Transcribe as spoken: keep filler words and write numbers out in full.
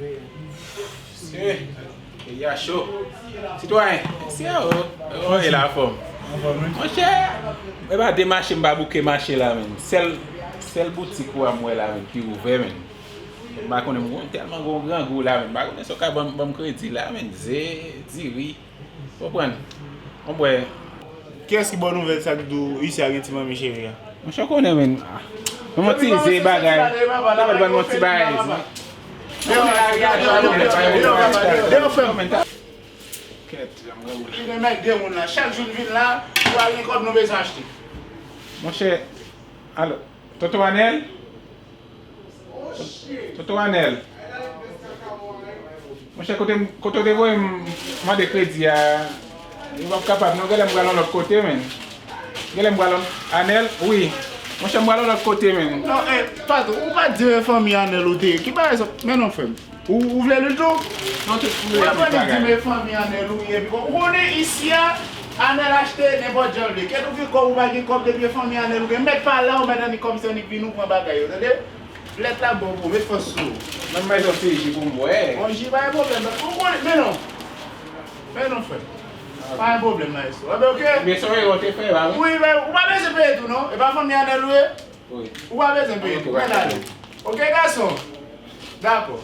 Mesye, peyi a cho. Sitwayen, mesye, o, o, e la fòm. Monchè, e pa de mache m pa bouke mache la, menm. Sèl, sèl boutik ou a m wè la, menm, ki ouvè, menm. M pa konnen, m tèlman gon grangou la, menm. M pa konnen si w ka ban m, ban m kredi la, menm. Ze, diri. Konprann? Bon, bwè. Kiyès ki ba w nouvèl sa k di w isi a gen ti manmi cheri a? Monchè, w konnen, menm. Ah. Yon ti ze bagay. Yon ti bagay. Deyo, frè m. Kèt, jan m grangou la. Li remèt de moun la. Chak jou l vin la, pou al gen kòb nou bezwen achte. Monchè, alò, Tonton Anèl? Tonton Anèl. Monchè, kote, kote w te voye m mande kredi a, yo p ap kapab non, genlè m pral yon lòt kote, menm. Genlè m pral yon, Anèl, wi. Monchè, m pral yon lòt kote, menm. Non, eh, patwon, ou pa t di men fanmi Anèl ou te ye. Ki bagay sa? Men non, frè m. Ou, ou vle li tou? Non, tout moun. Ou pa di men fanmi Anèl ou ye, biko. Ou konnen isi a, Anèl achte nenpòt jan l vle. Kèt ou gen kòb, ou pa gen kòb, depi e fanmi Anèl ou gen. Mèt pa la, ou mèt annik kòm se annik vin ou pran bagay yo, tande? Lèt la bon pou ou, met fòs sou ou. Mwen mèt yon ti ji pou m bwè. Bon, ji pa gen pwoblèm, ou konnen, men non. Men non, frè. Pa gen pwoblèm nan isi. Oke, oke? Men se yon erè w te fè, pa vre? Wi, men ou pa bezwen peye tou, non. E pa fanmi Anèl ou ye? Wi. Ou pa bezwen peye tou, men ale. Oke, gason? Dakò.